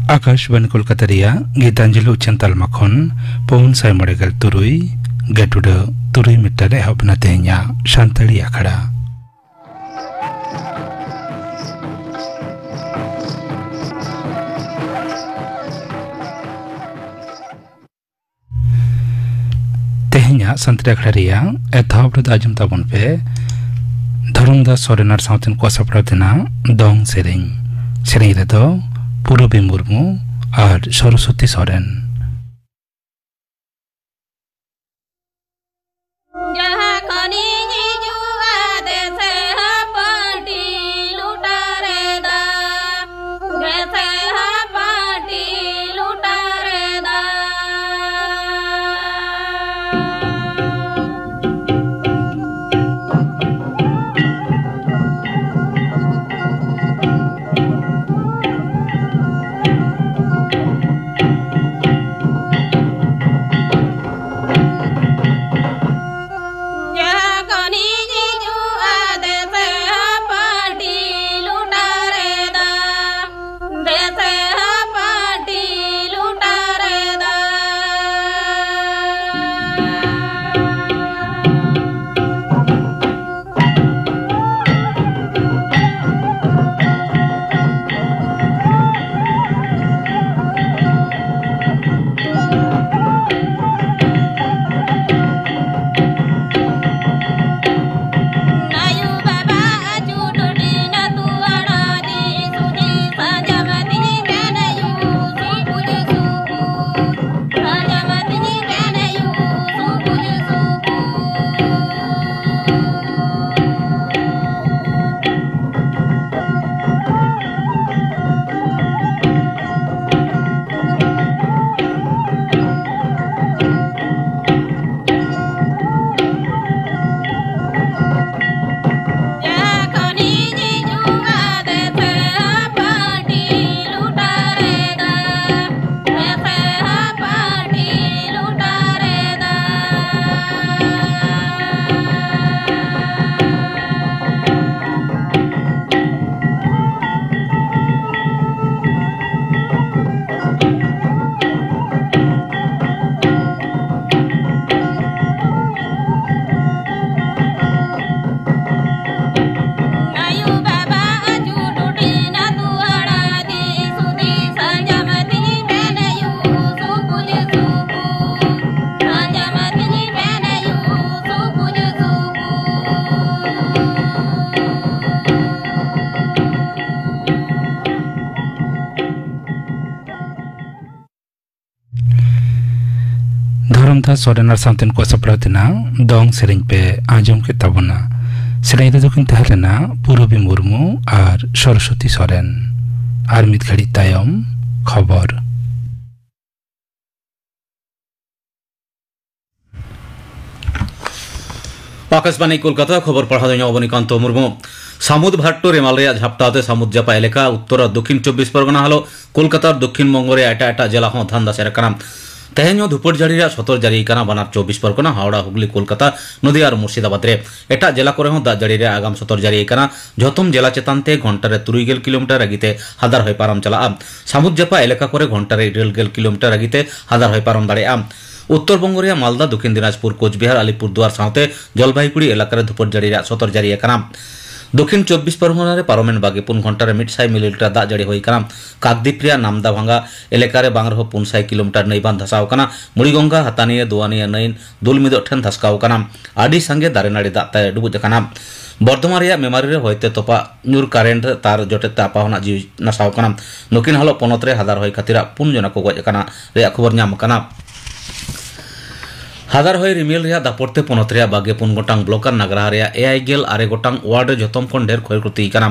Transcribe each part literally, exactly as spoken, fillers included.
ᱟᱠᱟᱥᱵᱟᱱᱤ ᱠᱳᱞᱠᱟᱛᱟ ᱨᱮᱭᱟᱜ ᱜᱤᱛᱟᱧᱡᱚᱞᱤ ᱩᱪᱷᱟᱹᱱ ᱛᱟᱞᱢᱟ ᱠᱷᱚᱱ ᱯᱩᱱ ᱥᱟᱭ ᱢᱚᱬᱮ ᱜᱮᱞ ᱛᱩᱨᱩᱭ ᱜᱟᱹᱴᱩᱰᱟᱹ ᱛᱩᱨᱩᱭ ᱢᱤᱴᱟᱨ ᱨᱮ ᱮᱦᱚᱵ ᱮᱱᱟ ᱛᱮᱦᱮᱧᱟᱜ ᱥᱟᱱᱛᱟᱲᱤ ᱟᱠᱷᱲᱟ᱾ ᱛᱮᱦᱮᱧᱟᱜ ᱥᱟᱱᱛᱟᱲᱤ ᱟᱠᱷᱲᱟ ᱨᱮᱭᱟᱜ ᱮᱛᱚᱦᱚᱵ ᱨᱮᱫᱚ ᱟᱸᱡᱚᱢ ᱛᱟᱵᱚᱱ ᱯᱮ ᱫᱷᱚᱨᱚᱢᱫᱟᱥ ᱥᱚᱨᱮᱱ ᱟᱨ ᱥᱟᱶᱛᱮᱱ ᱠᱚ ᱥᱟᱯᱲᱟᱣ ᱛᱮᱱᱟᱜ ᱫᱚᱝ ᱥᱮᱨᱮᱧ᱾ ᱥᱮᱨᱮᱧ ᱨᱮᱫᱚ ᱯᱩᱨᱚᱵᱤ ᱢᱩᱨᱢᱩ ᱟᱨ ᱥᱚᱨᱚᱥᱚᱛᱤ ᱥᱚᱨᱮᱱ᱾ ᱡᱟᱦᱟᱸ ᱠᱷᱚᱱᱤᱧ ᱦᱤᱡᱩᱜᱼᱟ ᱫᱮᱥᱮ ᱦᱚᱯᱚᱱ ᱴᱤ ᱞᱩᱴᱟᱹᱨᱮ ᱫᱟᱜ, ᱫᱮᱥᱮ ᱦᱚᱯᱚᱱ ᱴᱤ ᱞᱩᱴᱟᱹᱨᱮ ᱫᱟᱜ᱾ ᱢᱚᱱᱛᱷᱟ ᱥᱚᱨᱮᱱ ᱟᱨ ᱥᱟᱶᱛᱮᱱ ᱠᱚ ᱥᱟᱯᱲᱟᱣ ᱛᱮᱱᱟᱜ ᱫᱚᱝ ᱥᱮᱨᱮᱧ ᱯᱮ ᱟᱸᱡᱚᱢ ᱠᱮᱫ ᱛᱟᱵᱚᱱᱟ᱾ ᱥᱮᱨᱮᱧ ᱨᱮᱫᱚ ᱠᱤᱱ ᱛᱟᱦᱮᱸ ᱞᱮᱱᱟ ᱯᱩᱨᱚᱵᱤ ᱢᱩᱨᱢᱩ ᱟᱨ ᱥᱚᱨᱚᱥᱚᱛᱤ ᱥᱚᱨᱮᱱ᱾ ᱟᱨ ᱢᱤᱫ ᱜᱷᱟᱹᱲᱤᱡ ᱛᱟᱭᱚᱢ ᱠᱷᱚᱵᱚᱨ᱾ ᱟᱠᱟᱥᱵᱟᱱᱤ ᱠᱳᱞᱠᱟᱛᱟ, ᱠᱷᱚᱵᱚᱨ ᱯᱟᱲᱦᱟᱣ ᱫᱚ ᱤᱧ ᱚᱵᱚᱱᱤᱠᱟᱱᱛᱚ ᱢᱩᱨᱢᱩ᱾ ᱥᱟᱹᱢᱩᱫ ᱵᱷᱟᱴᱴᱳ ᱨᱮᱢᱟᱞ ᱨᱮᱭᱟᱜ ᱡᱷᱟᱯᱴᱟ ᱛᱮ ᱥᱟᱹᱢᱩᱫ ᱡᱟᱯᱟᱜ ᱮᱞᱟᱠᱟ ᱩᱛᱛᱚᱨ ᱟᱨ ᱫᱚᱠᱷᱤᱱ ᱪᱚᱵᱵᱤᱥ ᱯᱚᱨᱜᱚᱱᱟ ᱦᱟᱞᱚ ᱠᱳᱞᱠᱟᱛᱟ ᱟᱨ ᱫᱚᱠᱷᱤᱱ ᱵᱚᱝᱜᱚ ᱨᱮᱭᱟᱜ ᱮᱴᱟᱜ ᱮᱴᱟᱜ ᱡᱮᱞᱟ ᱦᱚᱸ ᱫᱷᱟᱱᱫᱟ ᱥᱮᱨ ᱟᱠᱟᱱᱟ᱾ ᱛᱮᱦᱮᱧ ᱦᱚᱸ ᱫᱷᱩᱯᱟᱹᱲ ᱡᱟᱹᱲᱤ ᱨᱮᱭᱟᱜ ᱥᱚᱛᱚᱨ ᱡᱟᱹᱨᱤ ᱟᱠᱟᱱᱟ ᱵᱟᱱᱟᱨ ᱪᱚᱵᱵᱤᱥ ᱯᱚᱨᱜᱚᱱᱟ, ᱦᱟᱣᱲᱟ, ᱦᱩᱜᱽᱞᱤ, ᱠᱳᱞᱠᱟᱛᱟ, ᱱᱚᱫᱤᱭᱟ ᱟᱨ ᱢᱩᱨᱥᱤᱫᱟᱵᱟᱫᱽ ᱨᱮ᱾ ᱮᱴᱟᱜ ᱡᱮᱞᱟ ᱠᱚᱨᱮ ᱦᱚᱸ ᱫᱟᱜ ᱡᱟᱹᱲᱤ ᱨᱮᱭᱟᱜ ᱟᱜᱟᱢ ᱥᱚᱛᱚᱨ ᱡᱟᱹᱨᱤ ᱟᱠᱟᱱᱟ᱾ ᱡᱷᱚᱛᱚᱢ ᱡᱮᱞᱟ ᱪᱮᱛᱟᱱ ᱛᱮ ᱜᱷᱚᱱᱴᱟ ᱨᱮ ᱛᱩᱨᱩᱭ ᱜᱮᱞ ᱠᱤᱞᱳᱢᱤᱴᱟᱨ ᱨᱟᱹᱜᱤ ᱛᱮ ᱦᱟᱫᱟᱨ ᱦᱚᱭ ᱯᱟᱨᱚᱢ ᱪᱟᱞᱟᱜᱼᱟ᱾ ᱥᱟᱹᱢᱩᱫ ᱡᱟᱯᱟᱜ ᱮᱞᱟᱠᱟ ᱠᱚᱨᱮ ᱜᱷᱚᱱᱴᱟ ᱨᱮ ᱤᱨᱟᱹᱞ ᱜᱮᱞ ᱠᱤᱞᱳᱢᱤᱴᱟᱨ ᱨᱟᱹᱜᱤ ᱛᱮ ᱦᱟᱫᱟᱨ ᱦᱚᱭ ᱯᱟᱨᱚᱢ ᱫᱟᱲᱮᱭᱟᱜᱼᱟ᱾ ᱩᱛᱛᱚᱨ ᱵᱚᱝᱜᱚ ᱨᱮᱭᱟᱜ ᱢᱟᱞᱫᱟ, ᱫᱚᱠᱷᱤᱱ ᱫᱤᱱᱟᱡᱽᱯᱩᱨ, ᱠᱳᱪᱵᱤᱦᱟᱨ, ᱟᱞᱤᱯᱩᱨᱫᱩᱣᱟᱨ ᱥᱟᱶᱛᱮ ᱡᱚᱞᱯᱟᱭᱜᱩᱲᱤ ᱮᱞᱟᱠᱟ ᱨᱮ ᱫᱷᱩᱯᱟᱹᱲ ᱡᱟᱹᱲᱤ ᱨᱮᱭᱟᱜ ᱥᱚᱛᱚᱨ ᱡᱟᱹᱨᱤ ᱟᱠᱟᱱᱟ᱾ ᱫᱚᱠᱷᱤᱱ ᱪᱚᱵᱵᱤᱥ ᱯᱚᱨᱜᱚᱱᱟ ᱨᱮ ᱯᱟᱨᱚᱢᱮᱱ ᱵᱟᱜᱮ ᱯᱩᱱ ᱜᱷᱚᱱᱴᱟ ᱨᱮ ᱢᱤᱫ ᱥᱟᱭ ᱢᱤᱞᱤᱞᱤᱴᱟᱨ ᱫᱟᱜ ᱡᱟᱹᱲᱤ ᱦᱩᱭ ᱟᱠᱟᱱᱟ᱾ ᱠᱟᱠᱫᱤᱯ ᱨᱮᱭᱟᱜ ᱱᱟᱢᱫᱟ ᱵᱷᱟᱝᱜᱟ ᱮᱞᱟᱠᱟ ᱨᱮ ᱵᱟᱝ ᱨᱮᱦᱚᱸ ᱯᱩᱱ ᱥᱟᱭ ᱠᱤᱞᱳᱢᱤᱴᱟᱨ ᱱᱟᱹᱭ ᱵᱟᱸᱫᱷ ᱫᱷᱟᱥᱟᱣ ᱟᱠᱟᱱᱟ᱾ ᱢᱩᱲᱤᱜᱚᱝᱜᱟ, ᱦᱟᱛᱟᱱᱤᱭᱟᱹ, ᱫᱩᱣᱟᱱᱤᱭᱟᱹ ᱱᱟᱹᱭ ᱫᱩᱞ ᱢᱤᱫᱚᱜ ᱴᱷᱮᱱ ᱫᱷᱟᱥᱠᱟᱣ ᱟᱠᱟᱱᱟ᱾ ᱟᱹᱰᱤ ᱥᱟᱸᱜᱮ ᱫᱟᱨᱮ ᱱᱟᱹᱲᱤ ᱫᱟᱜ ᱛᱮ ᱰᱩᱵᱩᱡ ᱟᱠᱟᱱᱟ᱾ ᱵᱚᱨᱫᱷᱚᱢᱟᱱ ᱨᱮᱭᱟᱜ ᱢᱮᱢᱟᱨᱤ ᱨᱮ ᱦᱚᱭᱛᱮ ᱛᱚᱯᱟ ᱧᱩᱨ ᱠᱟᱨᱮᱱᱴ ᱛᱟᱨ ᱡᱚᱴᱮᱫ ᱛᱮ ᱟᱯᱟᱦᱚᱱᱟᱜ ᱡᱤᱣᱤ ᱱᱟᱥᱟᱣ ᱟᱠᱟᱱᱟ᱾ ᱫᱚᱠᱷᱤᱱ ᱦᱟᱞᱚᱜ ᱯᱚᱱᱚᱛ ᱨᱮ ᱦᱟᱫᱟᱨ ᱦᱚᱭ ᱠᱷᱟᱹᱛᱤᱨᱟᱜ ᱯᱩᱱ ᱡᱚᱱᱟ ᱠᱚ ᱜᱚᱡ ᱟᱠᱟᱱᱟ ᱨᱮᱭᱟᱜ ᱠᱷᱚᱵᱚᱨ ᱧᱟᱢ ᱟᱠᱟᱱᱟ᱾ ᱦᱟᱫᱟᱨ ᱦᱚᱭ ᱨᱤᱢᱤᱞ ᱨᱮᱭᱟᱜ ᱫᱟᱯᱚᱴ ᱛᱮ ᱯᱚᱱᱚᱛ ᱨᱮᱭᱟᱜ ᱵᱟᱜᱮ ᱯᱩᱱ ᱜᱚᱴᱟᱝ ᱵᱞᱚᱠ ᱟᱨ ᱱᱟᱜᱽᱨᱟᱦᱟ ᱨᱮᱭᱟᱜ ᱮᱭᱟᱭ ᱜᱮᱞ ᱟᱨᱮ ᱜᱚᱴᱟᱝ ᱣᱟᱨᱰ ᱨᱮ ᱡᱷᱚᱛᱚᱢ ᱠᱷᱚᱱ ᱰᱷᱮᱨ ᱠᱷᱚᱭ ᱠᱷᱚᱛᱤ ᱟᱠᱟᱱᱟ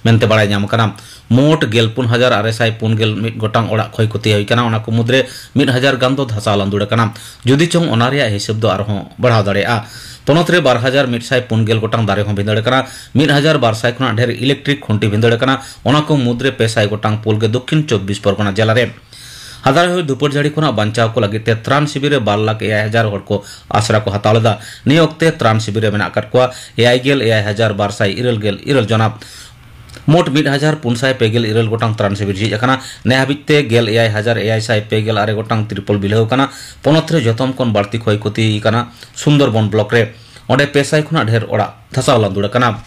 ᱢᱮᱱᱛᱮ ᱵᱟᱲᱟᱭ ᱧᱟᱢ ᱟᱠᱟᱱᱟ᱾ ᱢᱳᱴ ᱜᱮᱞ ᱯᱩᱱ ᱦᱟᱡᱟᱨ ᱟᱨᱮ ᱥᱟᱭ ᱯᱩᱱ ᱜᱮᱞ ᱢᱤᱫ ᱜᱚᱴᱟᱝ ᱚᱲᱟᱜ ᱠᱷᱚᱭ ᱠᱷᱚᱛᱤ ᱦᱩᱭ ᱟᱠᱟᱱᱟ, ᱚᱱᱟ ᱠᱚ ᱢᱩᱫᱽᱨᱮ ᱢᱤᱫ ᱦᱟᱡᱟᱨ ᱜᱟᱱ ᱫᱚ ᱫᱷᱟᱥᱟᱣ ᱞᱟᱸᱫᱩᱲ ᱟᱠᱟᱱᱟ᱾ ᱡᱩᱫᱤ ᱪᱚᱝ ᱚᱱᱟ ᱨᱮᱭᱟᱜ ᱦᱤᱥᱟᱹᱵ ᱫᱚ ᱟᱨᱦᱚᱸ ᱵᱟᱲᱦᱟᱣ ᱫᱟᱲᱮᱭᱟᱜᱼᱟ᱾ ᱯᱚᱱᱚᱛ ᱨᱮ ᱵᱟᱨ ᱦᱟᱡᱟᱨ ᱢᱤᱫ ᱥᱟᱭ ᱯᱩᱱ ᱜᱮᱞ ᱜᱚᱴᱟᱝ ᱫᱟᱨᱮ ᱦᱚᱸ ᱵᱷᱤᱸᱫᱟᱹᱲ ᱟᱠᱟᱱᱟ, ᱢᱤᱫ ᱦᱟᱡᱟᱨ ᱵᱟᱨ ᱥᱟᱭ ᱠᱷᱚᱱᱟᱜ ᱰᱷᱮᱨ ᱤᱞᱮᱠᱴᱨᱤᱠ ᱠᱷᱩᱱᱴᱤ ᱵᱷᱤᱸᱫᱟᱹᱲ ᱟᱠᱟᱱᱟ, ᱚᱱᱟ ᱠᱚ ᱢᱩᱫᱽᱨᱮ ᱯᱮ ᱥᱟᱭ ᱜᱚᱴᱟᱝ ᱯᱳᱞ ᱜᱮ ᱫᱚᱠᱷᱤᱱ ᱪᱚᱵᱵᱤᱥ ᱯᱚᱨᱜᱚᱱᱟ ᱡᱮᱞᱟ ᱨᱮ᱾ ᱦᱟᱫᱟᱨ ᱦᱚᱭ ᱫᱷᱩᱯᱟᱹᱲ ᱡᱟᱹᱲᱤ ᱠᱷᱚᱱᱟᱜ ᱵᱟᱧᱪᱟᱣ ᱠᱚ ᱞᱟᱹᱜᱤᱫ ᱛᱮ ᱛᱨᱟᱱ ᱥᱤᱵᱤᱨ ᱨᱮ ᱵᱟᱨ ᱞᱟᱠᱷ ᱮᱭᱟᱭ ᱦᱟᱡᱟᱨ ᱦᱚᱲ ᱠᱚ ᱟᱥᱨᱟ ᱠᱚ ᱦᱟᱛᱟᱣ ᱞᱮᱫᱟ᱾ ᱱᱤᱭᱟᱹ ᱚᱠᱛᱮ ᱛᱨᱟᱱ ᱥᱤᱵᱤᱨ ᱨᱮ ᱢᱮᱱᱟᱜ ᱟᱠᱟᱫ ᱠᱚᱣᱟ ᱮᱭᱟᱭ ᱜᱮᱞ ᱮᱭᱟᱭ ᱦᱟᱡᱟᱨ ᱵᱟᱨ ᱥᱟᱭ ᱤᱨᱟᱹᱞ ᱜᱮᱞ ᱤᱨᱟᱹᱞ ᱡᱚᱱᱟ᱾ ᱢᱳᱴ ᱢᱤᱫ ᱦᱟᱡᱟᱨ ᱯᱩᱱ ᱥᱟᱭ ᱯᱮ ᱜᱮᱞ ᱤᱨᱟᱹᱞ ᱜᱚᱴᱟᱝ ᱛᱨᱟᱱ ᱥᱤᱵᱤᱨ ᱡᱷᱤᱡ ᱟᱠᱟᱱᱟ᱾ ᱱᱮ ᱦᱟᱹᱵᱤᱡ ᱛᱮ ᱜᱮᱞ ᱮᱭᱟᱭ ᱦᱟᱡᱟᱨ ᱮᱭᱟᱭ ᱥᱟᱭ ᱯᱮ ᱜᱮᱞ ᱟᱨᱮ ᱜᱚᱴᱟᱝ ᱛᱤᱨᱯᱚᱞ ᱵᱤᱞᱟᱹᱣ ᱟᱠᱟᱱᱟ᱾ ᱯᱚᱱᱚᱛ ᱨᱮ ᱡᱚᱛᱚᱢ ᱠᱷᱚᱱ ᱵᱟᱹᱲᱛᱤ ᱠᱷᱚᱭ ᱠᱷᱚᱛᱤ ᱟᱠᱟᱱᱟ ᱥᱩᱱᱫᱚᱨᱵᱚᱱ ᱵᱞᱚᱠ ᱨᱮ᱾ ᱚᱸᱰᱮ ᱯᱮ ᱥᱟᱭ ᱠᱷᱚᱱᱟᱜ ᱰᱷᱮᱨ ᱚᱲᱟᱜ ᱫᱷᱟᱥᱟᱣ ᱞᱟᱸᱫᱩᱲ ᱟᱠᱟᱱᱟ᱾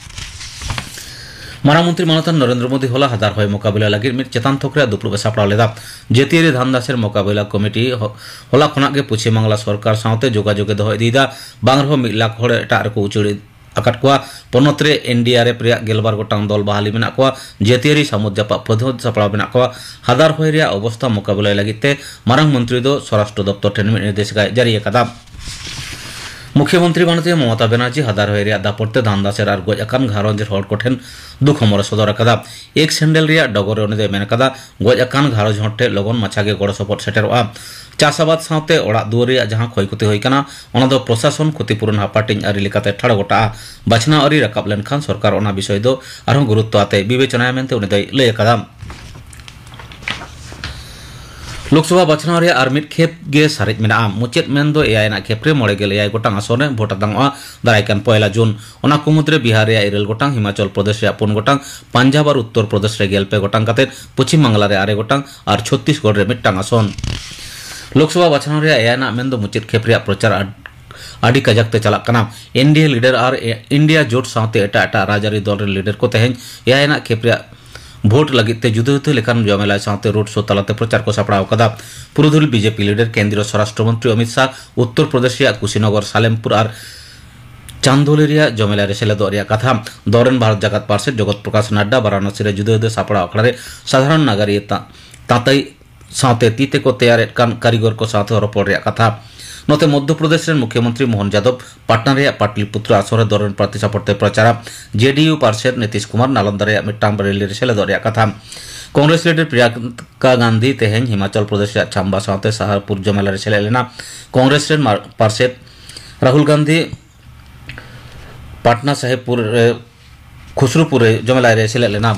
ᱢᱟᱨᱟᱝ ᱢᱚᱱᱛᱨᱤ ᱢᱟᱱᱚᱛᱟᱱ ᱱᱚᱨᱮᱱᱫᱨᱚ ᱢᱳᱫᱤ ᱦᱚᱞᱟ ᱦᱟᱫᱟᱨ ᱦᱚᱭ ᱢᱳᱠᱟᱵᱤᱞᱟ ᱞᱟᱹᱜᱤᱫ ᱢᱤᱫ ᱪᱮᱛᱟᱱ ᱛᱷᱚᱠ ᱨᱮᱭᱟᱜ ᱫᱩᱯᱲᱩᱵ ᱮ ᱥᱟᱯᱲᱟᱣ ᱞᱮᱫᱟ᱾ ᱡᱟᱹᱛᱤᱭᱟᱹᱨᱤ ᱫᱷᱟᱱᱫᱟ ᱥᱮᱨ ᱢᱳᱠᱟᱵᱤᱞᱟ ᱠᱚᱢᱤᱴᱤ ᱦᱚ-, ᱦᱚᱞᱟ ᱠᱷᱚᱱᱟᱜ ᱜᱮ ᱯᱚᱪᱷᱤᱢ ᱵᱟᱝᱞᱟ ᱥᱚᱨᱠᱟᱨ ᱥᱟᱶᱛᱮ ᱡᱳᱜᱟᱡᱳᱜᱽ ᱮ ᱫᱚᱦᱚ ᱤᱫᱤᱭᱮᱫᱟ᱾ ᱵᱟᱝ ᱨᱮᱦᱚᱸ ᱢᱤᱫ ᱞᱟᱠᱷ ᱦᱚᱲ ᱮᱴᱟᱜ ᱨᱮᱠᱚ ᱩᱪᱟᱹᱲ ᱟᱠᱟᱫ ᱠᱚᱣᱟ᱾ ᱯᱚᱱᱚᱛ ᱨᱮ ᱮᱱ ᱰᱤ ᱟᱨ ᱮᱯᱷ ᱨᱮᱭᱟᱜ ᱜᱮᱞᱵᱟᱨ ᱜᱚᱴᱟᱝ ᱫᱚᱞ ᱵᱟᱦᱟᱞᱤ ᱢᱮᱱᱟᱜ ᱠᱚᱣᱟ᱾ ᱡᱟᱹᱛᱤᱭᱟᱹᱨᱤ ᱥᱟᱹᱢᱩᱫ ᱡᱟᱯᱟᱜ ᱯᱷᱟᱹᱫ ᱦᱚᱸ ᱥᱟᱯᱲᱟᱣ ᱢᱮᱱᱟᱜ ᱠᱚᱣᱟ᱾ ᱦᱟᱫᱟᱨ ᱦᱚᱭ ᱨᱮᱭᱟᱜ ᱚᱵᱚᱥᱛᱟ ᱢᱳᱠᱟᱵᱤᱞᱟᱭ ᱞᱟᱹᱜᱤᱫ ᱛᱮ ᱢᱟᱨᱟᱝ ᱢᱚᱱᱛᱨᱤ ᱫᱚ ᱥᱚᱨᱟᱥᱴᱨᱚ ᱫᱚᱯᱛᱚᱨ ᱴᱷᱮᱱ ᱢᱤᱫ ᱱᱤᱨᱫᱮᱥᱤᱠᱟᱭ ᱡᱟᱹᱨᱤ ᱟᱠᱟᱫᱟ᱾ ᱢᱩᱠᱷᱭᱚᱢᱚᱱᱛᱨᱤ ᱢᱟᱱᱚᱛᱤᱭᱟᱹ ᱢᱚᱢᱚᱛᱟ ᱵᱮᱱᱟᱨᱡᱤ ᱦᱟᱫᱟᱨ ᱦᱚᱭ ᱨᱮᱭᱟᱜ ᱫᱟᱯᱚᱴ ᱛᱮ ᱫᱷᱟᱱ ᱫᱟᱥᱮᱨ ᱟᱨ ᱜᱚᱡ ᱟᱠᱟᱱ ᱜᱷᱟᱨᱚᱸᱡᱽ ᱦᱚᱲ ᱠᱚᱴᱷᱮᱱ ᱫᱩᱠ ᱦᱚᱢᱚᱨ ᱮ ᱥᱚᱫᱚᱨ ᱟᱠᱟᱫᱟ᱾ ᱮᱠᱥ ᱦᱮᱱᱰᱮᱞ ᱨᱮᱭᱟᱜ ᱰᱚᱜᱚᱨ ᱨᱮ ᱩᱱᱤ ᱫᱚᱭ ᱢᱮᱱ ᱟᱠᱟᱫᱟ, ᱜᱚᱡ ᱟᱠᱟᱱ ᱜᱷᱟᱨᱚᱸᱡᱽ ᱦᱚᱲ ᱴᱷᱮᱱ ᱞᱚᱜᱚᱱ ᱢᱟᱪᱷᱟ ᱜᱮ ᱜᱚᱲᱚ ᱥᱚᱯᱚᱦᱚᱫ ᱥᱮᱴᱮᱨᱚᱜᱼᱟ᱾ ᱪᱟᱥ ᱟᱵᱟᱫ ᱥᱟᱶᱛᱮ ᱚᱲᱟᱜ ᱫᱩᱣᱟᱹᱨ ᱨᱮᱭᱟᱜ ᱡᱟᱦᱟᱸ ᱠᱷᱚᱭ ᱠᱷᱚᱛᱤ ᱦᱩᱭ ᱟᱠᱟᱱᱟ, ᱚᱱᱟ ᱫᱚ ᱯᱨᱚᱥᱟᱥᱚᱱ ᱠᱷᱚᱛᱤᱯᱩᱨᱚᱱ ᱦᱟᱯᱟᱴᱤᱧ ᱟᱹᱨᱤ ᱞᱮᱠᱟᱛᱮ ᱴᱷᱟᱲᱚ ᱜᱚᱴᱟᱜᱼᱟ᱾ ᱵᱟᱪᱷᱱᱟᱣ ᱟᱹᱨᱤ ᱨᱟᱠᱟᱵ ᱞᱮᱱᱠᱷᱟᱱ ᱥᱚᱨᱠᱟᱨ ᱚᱱᱟ ᱵᱤᱥᱚᱭ ᱫᱚ ᱟᱨᱦᱚᱸ ᱜᱩᱨᱩᱛᱛᱚ ᱟᱛᱮ ᱵᱤᱵᱮᱪᱚᱱᱟᱭᱟ ᱢᱮᱱᱛᱮ ᱩᱱᱤ ᱫᱚᱭ ᱞᱟᱹᱭ ᱟᱠᱟᱫᱟ᱾ ᱞᱳᱠᱥᱚᱵᱷᱟ ᱵᱟᱪᱷᱱᱟᱣ ᱨᱮᱭᱟᱜ ᱟᱨ ᱢᱤᱫ ᱠᱷᱮᱯ ᱜᱮ ᱥᱟᱨᱮᱡ ᱢᱮᱱᱟᱜᱼᱟ᱾ ᱢᱩᱪᱟᱹᱫ ᱢᱮᱱ ᱫᱚ ᱮᱭᱟᱭ ᱟᱱᱟᱜ ᱠᱷᱮᱯ ᱨᱮ ᱢᱚᱬᱮ ᱜᱮᱞ ᱮᱭᱟᱭ ᱜᱚᱴᱟᱝ ᱟᱥᱚᱱ ᱨᱮ ᱵᱷᱳᱴ ᱟᱛᱟᱝᱚᱜᱼᱟ ᱫᱟᱨᱟᱭ ᱠᱟᱱ ᱯᱚᱭᱞᱟ ᱡᱩᱱ᱾ ᱚᱱᱟ ᱠᱚ ᱢᱩᱫᱽᱨᱮ ᱵᱤᱦᱟᱨ ᱨᱮᱭᱟᱜ ᱤᱨᱟᱹᱞ ᱜᱚᱴᱟᱝ, ᱦᱤᱢᱟᱪᱚᱞ ᱯᱨᱚᱫᱮᱥ ᱨᱮᱭᱟᱜ ᱯᱩᱱ ᱜᱚᱴᱟᱝ, ᱯᱟᱧᱡᱟᱵᱽ ᱟᱨ ᱩᱛᱛᱚᱨ ᱯᱨᱚᱫᱮᱥ ᱨᱮ ᱜᱮᱞ ᱯᱮ ᱜᱚᱴᱟᱝ ᱠᱟᱛᱮ, ᱯᱚᱪᱷᱤᱢ ᱵᱟᱝᱞᱟ ᱨᱮ ᱟᱨᱮ ᱜᱚᱴᱟᱝ ᱟᱨ ᱪᱷᱚᱛᱛᱤᱥᱜᱚᱲ ᱨᱮ ᱢᱤᱫᱴᱟᱝ ᱟᱥᱚᱱ᱾ ᱞᱳᱠᱥᱚᱵᱷᱟ ᱵᱟᱪᱷᱱᱟᱣ ᱨᱮᱭᱟᱜ ᱮᱭᱟᱭ ᱟᱱᱟᱜ ᱢᱮᱱ ᱫᱚ ᱢᱩᱪᱟᱹᱫ ᱠᱷᱮᱯ ᱨᱮᱭᱟᱜ ᱯᱨᱚᱪᱟᱨ ᱟᱹᱰ-, ᱟᱹᱰᱤ ᱠᱟᱡᱟᱠ ᱛᱮ ᱪᱟᱞᱟᱜ ᱠᱟᱱᱟ᱾ ᱮᱱ ᱰᱤ ᱮ ᱞᱤᱰᱟᱨ ᱟᱨ ᱮ-, ᱤᱱᱰᱤᱭᱟ ᱡᱳᱴ ᱥᱟᱶᱛᱮ ᱮᱴᱟᱜ ᱮᱴᱟᱜ ᱨᱟᱡᱽᱟᱹᱨᱤ ᱫᱚᱞ ᱨᱮᱱ ᱞᱤᱰᱟᱨ ᱠᱚ ᱛᱮᱦᱮᱧ ᱮᱭᱟᱭ ᱟᱱᱟᱜ ᱠᱷᱮᱯ ᱨᱮᱭᱟᱜ ᱵᱷᱳᱴ ᱞᱟᱹᱜᱤᱫ ᱛᱮ ᱡᱩᱫᱟᱹ ᱡᱩᱫᱟᱹ ᱞᱮᱠᱟᱱ ᱡᱚᱢᱮᱞᱟᱭ ᱥᱟᱶᱛᱮ ᱨᱳᱰ ᱥᱳ ᱛᱟᱞᱟᱛᱮ ᱯᱨᱚᱪᱟᱨ ᱠᱚ ᱥᱟᱯᱲᱟᱣ ᱟᱠᱟᱫᱟ᱾ ᱯᱩᱨᱩᱫᱷᱩᱞ ᱵᱤ ᱡᱮ ᱯᱤ ᱞᱤᱰᱟᱨ ᱠᱮᱱᱫᱨᱤᱭᱚ ᱥᱚᱨᱟᱥᱴᱨᱚ ᱢᱚᱱᱛᱨᱤ ᱚᱢᱤᱛ ᱥᱟᱦ ᱩᱛᱛᱚᱨ ᱯᱨᱚᱫᱮᱥ ᱨᱮᱭᱟᱜ ᱠᱩᱥᱤᱱᱚᱜᱚᱨ, ᱥᱟᱞᱮᱢᱯᱩᱨ ᱟᱨ ᱪᱟᱱᱫᱳᱞᱤ ᱨᱮᱭᱟᱜ ᱡᱚᱢᱮᱞᱟᱭ ᱨᱮ ᱥᱮᱞᱮᱫᱚᱜ ᱨᱮᱭᱟᱜ ᱠᱟᱛᱷᱟ᱾ ᱫᱚᱞ ᱨᱮᱱ ᱵᱷᱟᱨᱚᱛ ᱡᱟᱠᱟᱛ ᱯᱟᱨᱥᱮᱛ ᱡᱚᱜᱚᱛ ᱯᱨᱚᱠᱟᱥ ᱱᱟᱰᱰᱟ ᱵᱟᱨᱟᱱᱚᱥᱤ ᱨᱮ ᱡᱩᱫᱟᱹ ᱡᱩᱫᱟᱹ ᱥᱟᱯᱲᱟᱣ ᱟᱠᱷᱲᱟ ᱨᱮ ᱥᱟᱫᱷᱟᱨᱚᱱ ᱱᱟᱜᱟᱨᱤᱭᱟᱹ ᱛᱟ-, ᱛᱟᱸᱛᱟᱭ ᱥᱟᱶᱛᱮ ᱛᱤ ᱛᱮᱠᱚ ᱛᱮᱭᱟᱨᱮᱫ ᱠᱟᱱ ᱠᱟᱹᱨᱤᱜᱚᱨ ᱠᱚ ᱥᱟᱶᱛᱮ ᱨᱚᱯᱚᱲ ᱨᱮᱭᱟᱜ ᱠᱟᱛᱷᱟ᱾ ᱱᱚᱛᱮ ᱢᱚᱫᱽᱫᱷᱚ ᱯᱨᱚᱫᱮᱥ ᱨᱮᱱ ᱢᱩᱠᱷᱭᱚᱢᱚᱱᱛᱨᱤ ᱢᱳᱦᱚᱱ ᱡᱟᱫᱚᱵ ᱯᱟᱴᱱᱟ ᱨᱮᱭᱟᱜ ᱯᱟᱴᱞᱤᱯᱩᱛᱨᱚ ᱟᱥᱚᱱ ᱨᱮ ᱫᱚᱞ ᱨᱮᱱ ᱯᱨᱟᱨᱛᱷᱤ ᱥᱟᱯᱚᱨ ᱛᱮ ᱯᱨᱚᱪᱟᱨᱟ᱾ ᱡᱮ ᱰᱤ ᱭᱩ ᱯᱟᱨᱥᱮᱛ ᱱᱤᱛᱤᱥ ᱠᱩᱢᱟᱨ ᱱᱟᱞᱚᱱᱫᱟ ᱨᱮᱭᱟᱜ ᱢᱤᱫᱴᱟᱝ ᱨᱮᱞᱤ ᱨᱮ ᱥᱮᱞᱮᱫᱚᱜ ᱨᱮᱭᱟᱜ ᱠᱟᱛᱷᱟ᱾ ᱠᱚᱝᱜᱨᱮᱥ ᱞᱤᱰᱟᱨ ᱯᱨᱤᱭᱟᱝᱠᱟ ᱜᱟᱱᱫᱷᱤ ᱛᱮᱦᱮᱧ ᱦᱤᱢᱟᱪᱚᱞ ᱯᱨᱚᱫᱮᱥ ᱨᱮᱭᱟᱜ ᱪᱷᱟᱢᱵᱟ ᱥᱟᱶᱛᱮ ᱥᱟᱦᱟᱨᱯᱩᱨ ᱡᱚᱢᱮᱞᱟ ᱨᱮ ᱥᱮᱞᱮᱫ ᱞᱮᱱᱟ᱾ ᱠᱚᱝᱜᱨᱮᱥ ᱨᱮᱱ ᱢᱟᱨ-, ᱯᱟᱨᱥᱮᱛ ᱨᱟᱦᱩᱞ ᱜᱟᱱᱫᱷᱤ ᱯᱟᱴᱱᱟ ᱥᱟᱦᱮᱵᱽᱯᱩᱨ ᱨᱮ ᱠᱷᱩᱥᱨᱩᱯᱩᱨ ᱨᱮ ᱡᱚᱢᱮᱞᱟᱭ ᱨᱮ ᱥᱮᱞᱮᱫ ᱞᱮᱱᱟ᱾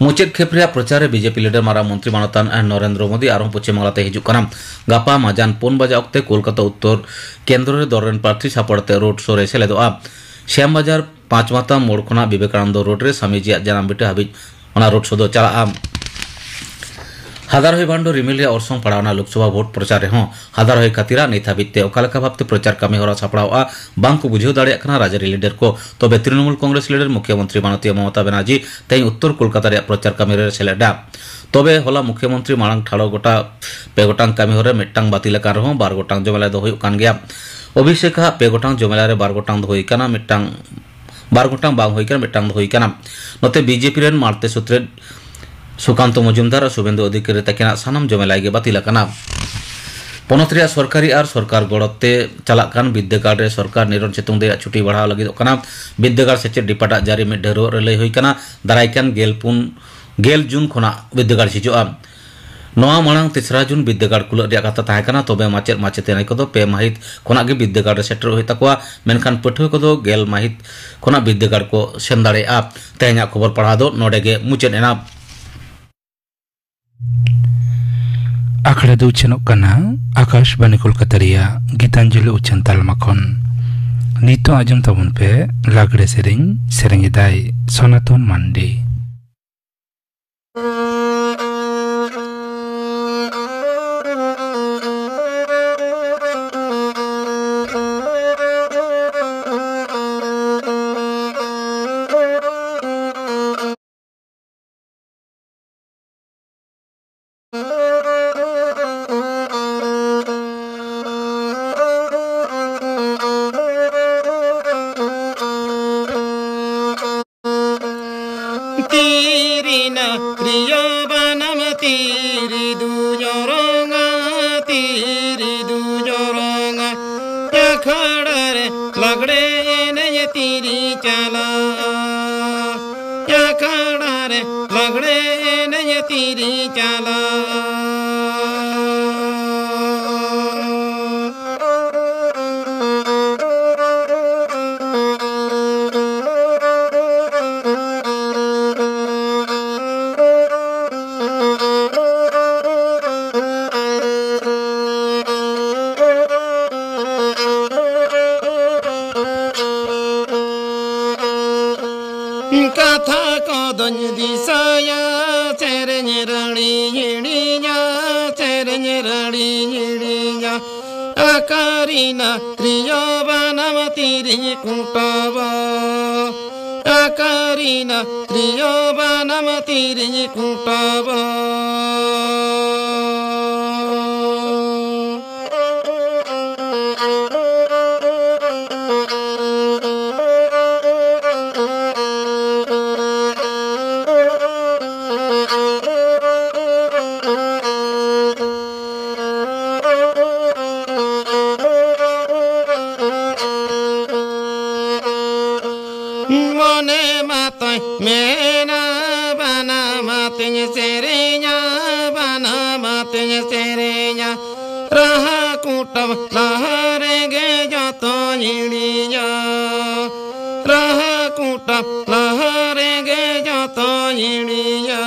ᱢᱩᱪᱟᱹᱫ ᱠᱷᱮᱯ ᱨᱮᱭᱟᱜ ᱯᱨᱚᱪᱟᱨ ᱨᱮ ᱵᱤ ᱡᱮ ᱯᱤ ᱞᱤᱰᱟᱨ ᱢᱟᱨᱟᱝ ᱢᱚᱱᱛᱨᱤ ᱢᱟᱱᱚᱛᱟᱱ ᱱᱚᱨᱮᱱᱫᱨᱚ ᱢᱳᱫᱤ ᱟᱨᱦᱚᱸ ᱯᱚᱪᱷᱤᱢ ᱵᱟᱝᱞᱟ ᱛᱮ ᱦᱤᱡᱩᱜ ᱠᱟᱱᱟ᱾ ᱜᱟᱯᱟ ᱢᱟᱡᱟᱱ ᱯᱩᱱ ᱵᱟᱡᱟ ᱚᱠᱛᱮ ᱠᱳᱞᱠᱟᱛᱟ ᱩᱛᱛᱚᱨ ᱠᱮᱱᱫᱨᱚ ᱨᱮ ᱫᱚᱞ ᱨᱮᱱ ᱯᱨᱟᱨᱛᱷᱤ ᱥᱟᱯᱚᱨ ᱛᱮ ᱨᱳᱰ ᱥᱳ ᱨᱮ ᱥᱮᱞᱮᱫᱚᱜᱼᱟ᱾ ᱥᱭᱟᱢ ᱵᱟᱡᱟᱨ ᱯᱟᱸᱪ ᱢᱟᱛᱟ ᱢᱳᱲ ᱠᱷᱚᱱᱟᱜ ᱵᱤᱵᱮᱠᱟᱱᱚᱱᱫᱚ ᱨᱳᱰ ᱨᱮ ᱥᱟᱢᱤᱡᱤᱭᱟᱜ ᱡᱟᱱᱟᱢ ᱵᱷᱤᱴᱟᱹ ᱦᱟᱹᱵᱤᱡ ᱚᱱᱟ ᱨᱳᱰ ᱥᱳ ᱫᱚ ᱪᱟᱞᱟᱜᱼᱟ᱾ ᱦᱟᱫᱟᱨ ᱦᱚᱭ ᱵᱷᱟᱱᱰᱚ ᱨᱤᱢᱤᱞ ᱨᱮᱭᱟᱜ ᱚᱨᱥᱚᱝ ᱯᱟᱲᱟᱣ ᱮᱱᱟ ᱞᱳᱠᱥᱚᱵᱷᱟ ᱵᱷᱳᱴ ᱯᱨᱚᱪᱟᱨ ᱨᱮᱦᱚᱸ᱾ ᱦᱟᱫᱟᱨ ᱦᱚᱭ ᱠᱷᱟᱹᱛᱤᱨᱟᱜ ᱱᱤᱛ ᱦᱟᱹᱵᱤᱡ ᱛᱮ ᱚᱠᱟ ᱞᱮᱠᱟ ᱵᱷᱟᱵᱽᱛᱮ ᱯᱨᱚᱪᱟᱨ ᱠᱟᱹᱢᱤ ᱦᱚᱨᱟ ᱥᱟᱯᱲᱟᱣᱜᱼᱟ, ᱵᱟᱝ ᱠᱚ ᱵᱩᱡᱷᱟᱹᱣ ᱫᱟᱲᱮᱭᱟᱜ ᱠᱟᱱᱟ ᱨᱟᱡᱽᱟᱹᱨᱤ ᱞᱤᱰᱟᱨ ᱠᱚ᱾ ᱛᱚᱵᱮ ᱛᱨᱤᱱᱚᱢᱩᱞ ᱠᱚᱝᱜᱨᱮᱥ ᱞᱤᱰᱟᱨ ᱢᱩᱠᱷᱭᱚᱢᱚᱱᱛᱨᱤ ᱢᱚᱢᱚᱛᱟ ᱵᱟᱱᱟᱨᱡᱤ ᱛᱮᱦᱮᱧ ᱩᱛᱛᱚᱨ ᱠᱳᱞᱠᱟᱛᱟ ᱨᱮᱭᱟᱜ ᱯᱨᱚᱪᱟᱨ ᱠᱟᱹᱢᱤ ᱨᱮ ᱥᱮᱞᱮᱫ ᱮᱱᱟ᱾ ᱛᱚᱵᱮ ᱦᱚᱞᱟ ᱢᱩᱠᱷᱭᱚᱢᱚᱱᱛᱨᱤ ᱢᱟᱲᱟᱝ ᱴᱷᱟᱲᱚ ᱜᱚᱴᱟ ᱯᱮ ᱜᱚᱴᱟᱝ ᱠᱟᱹᱢᱤ ᱦᱚᱨᱟ ᱨᱮ ᱢᱤᱫᱴᱟᱝ ᱵᱟᱹᱛᱤᱞ ᱟᱠᱟᱱ ᱨᱮᱦᱚᱸ ᱵᱟᱨ ᱜᱚᱴᱟᱝ ᱡᱚᱢᱮᱞᱟᱭ ᱫᱚ ᱦᱩᱭᱩᱜ ᱠᱟᱱ ᱜᱮᱭᱟ᱾ ᱚᱵᱷᱤᱥᱮᱠ ᱟᱜ ᱯᱮ ᱜᱚᱴᱟᱝ ᱡᱚᱢᱮᱞᱟᱭ ᱨᱮ ᱵᱟᱨ ᱜᱚᱴᱟᱝ ᱫᱚ ᱦᱩᱭ ᱟᱠᱟᱱᱟ, ᱢᱤᱫᱴᱟᱝ, ᱵᱟᱨ ᱜᱚᱴᱟᱝ ᱵᱟᱝ ᱦᱩᱭ ᱟᱠᱟᱱᱟ, ᱢᱤᱫᱴᱟᱝ ᱫᱚ ᱦᱩᱭ ᱟᱠᱟᱱᱟ᱾ ᱱᱚᱛᱮ ᱵᱤᱡᱮᱯᱤ ᱨᱮᱱ ᱢᱟᱲᱛᱮ ᱥᱩᱛᱨᱮᱛ ᱥᱩᱠᱟᱱᱛᱚ ᱢᱚᱡᱩᱢᱫᱟᱨ ᱟᱨ ᱥᱩᱵᱮᱱᱫᱩ ᱚᱫᱷᱤᱠᱟᱨᱤ ᱛᱟᱹᱠᱤᱱᱟᱜ ᱥᱟᱱᱟᱢ ᱡᱚᱢᱮᱞᱟᱭ ᱜᱮ ᱵᱟᱹᱛᱤᱞ ᱟᱠᱟᱱᱟ᱾ ᱯᱚᱱᱚᱛ ᱨᱮᱭᱟᱜ ᱥᱚᱨᱠᱟᱨᱤ ᱟᱨ ᱥᱚᱨᱠᱟᱨ ᱜᱚᱲᱚ ᱛᱮ ᱪᱟᱞᱟᱜ ᱠᱟᱱ ᱵᱤᱨᱫᱟᱹᱜᱟᱲ ᱨᱮ ᱥᱚᱨᱠᱟᱨ ᱱᱤᱨᱚᱱ ᱥᱤᱛᱩᱝ ᱫᱤᱱ ᱨᱮᱭᱟᱜ ᱪᱷᱩᱴᱤ ᱵᱟᱲᱦᱟᱣ ᱞᱟᱹᱜᱤᱫᱚᱜ ᱠᱟᱱᱟ᱾ ᱵᱤᱨᱫᱟᱹᱜᱟᱲ ᱥᱮᱪᱮᱫ ᱰᱤᱯᱟᱨᱴ ᱟᱜ ᱡᱟᱹᱨᱤ ᱢᱤᱫ ᱰᱷᱟᱹᱨᱣᱟᱹᱜ ᱨᱮ ᱞᱟᱹᱭ ᱦᱩᱭ ᱠᱟᱱᱟ, ᱫᱟᱨᱟᱭ ᱠᱟᱱ ᱜᱮᱞ ᱯᱩᱱ, ᱜᱮᱞ ᱡᱩᱱ ᱠᱷᱚᱱᱟᱜ ᱵᱤᱨᱫᱟᱹᱜᱟᱲ ᱡᱷᱤᱡᱚᱜᱼᱟ᱾ ᱱᱚᱣᱟ ᱢᱟᱲᱟᱝ ᱛᱮᱥᱨᱟ ᱡᱩᱱ ᱵᱤᱨᱫᱟᱹᱜᱟᱲ ᱠᱷᱩᱞᱟᱹᱜ ᱨᱮᱭᱟᱜ ᱠᱟᱛᱷᱟ ᱛᱟᱦᱮᱸ ᱠᱟᱱᱟ, ᱛᱚᱵᱮ ᱢᱟᱪᱮᱫ ᱢᱟᱪᱮᱛᱟᱹᱱᱤ ᱠᱚᱫᱚ ᱯᱮ ᱢᱟᱹᱦᱤᱛ ᱠᱷᱚᱱᱟᱜ ᱜᱮ ᱵᱤᱨᱫᱟᱹᱜᱟᱲ ᱨᱮ ᱥᱮᱴᱮᱨᱚᱜ ᱦᱩᱭᱩᱜ ᱛᱟᱠᱚᱣᱟ, ᱢᱮᱱᱠᱷᱟᱱ ᱯᱟᱹᱴᱷᱩᱣᱟᱹ ᱠᱚᱫᱚ ᱜᱮᱞ ᱢᱟᱹᱦᱤᱛ ᱠᱷᱚᱱᱟᱜ ᱵᱤᱨᱫᱟᱹᱜᱟᱲ ᱠᱚ ᱥᱮᱱ ᱫᱟᱲᱮᱭᱟᱜᱼᱟ᱾ ᱛᱮᱦᱮᱧᱟᱜ ᱠᱷᱚᱵᱚᱨ ᱯᱟᱲᱦᱟᱣ ᱫᱚ ᱱᱚᱰᱮ ᱜᱮ ᱢᱩᱪᱟᱹᱫ ᱮᱱᱟ᱾ ᱟᱠᱷᱲᱟ ᱫᱚ ᱩᱪᱷᱟᱹᱱᱚᱜ ᱠᱟᱱᱟ ᱟᱠᱟᱥᱵᱟᱱᱤ ᱠᱳᱞᱠᱟᱛᱟ ᱨᱮᱭᱟᱜ ᱜᱤᱛᱟᱧᱡᱚᱞᱤ ᱩᱪᱷᱟᱹᱱ ᱛᱟᱞᱢᱟ ᱠᱷᱚᱱ᱾ ᱱᱤᱛᱚᱜ ᱟᱸᱡᱚᱢ ᱛᱟᱵᱚᱱ ᱯᱮ ᱞᱟᱜᱽᱲᱮ ᱥᱮᱨᱮᱧ, ᱥᱮᱨᱮᱧ ᱮᱫᱟᱭ ᱥᱚᱱᱟᱛᱚᱱ ᱢᱟᱱᱰᱤ᱾ ᱛᱤᱨᱤᱱᱟ ᱨᱤᱭᱚ ᱵᱟᱱᱟᱢ ᱛᱤᱨᱤ ᱫᱩ ᱡᱚᱨᱚᱝᱟ, ᱛᱤᱨᱤ ᱫᱩ ᱡᱚᱨᱚᱝᱟ᱾ ᱟᱠᱷᱲᱟ ᱨᱮ ᱞᱟᱜᱽᱲᱮ ᱮᱱᱮᱡ ᱛᱤᱨᱤ ᱪᱟᱞᱟᱜᱼᱟ᱾ ᱟᱠᱷᱲᱟ ᱨᱮ ᱞᱟᱜᱽᱲᱮ ᱮᱱᱮᱡ ᱛᱤᱨᱤ ᱪᱟᱞᱟᱜᱼᱟ᱾ ᱠᱟᱛᱷᱟ ᱠᱚᱫᱚᱧ ᱫᱤᱥᱟᱹᱭᱟ, ᱥᱮᱨᱮᱧ ᱨᱟᱹᱲᱤ ᱦᱤᱲᱤᱧᱟ, ᱥᱮᱨᱮᱧ ᱨᱟᱹᱲᱤ ᱦᱤᱲᱤᱧᱟ᱾ ᱟᱠᱟᱨᱤᱱᱟ ᱛᱤᱨᱭᱳ ᱵᱟᱱᱟᱢ ᱛᱤᱨᱤᱧ ᱠᱩᱴᱟᱹᱣᱟ᱾ ᱠᱟᱨᱤᱱᱟ ᱛᱨᱤᱭᱳ ᱵᱟᱱᱟᱢ ᱛᱤᱨᱤᱧ ᱠᱩᱴᱟᱵᱚ᱾ ᱢᱚᱱᱮ ᱢᱟᱛᱚᱭ ᱢᱮᱱᱟ ᱵᱟᱱᱟᱢ ᱟᱛᱮᱧ ᱥᱮᱨᱮᱧᱟ, ᱵᱟᱱᱟᱢ ᱟᱛᱮᱧ ᱥᱮᱨᱮᱧᱟ᱾ ᱨᱟᱦᱟ ᱠᱩᱴᱟᱢ ᱞᱟᱦᱟ ᱨᱮᱜᱮ ᱡᱚᱛᱚᱧ ᱦᱤᱲᱤᱧᱟ, ᱨᱟᱦᱟ ᱠᱩᱴᱟᱢ ᱞᱟᱦᱟ ᱨᱮᱜᱮ ᱡᱚᱛᱚᱧ ᱦᱤᱲᱤᱧᱟ᱾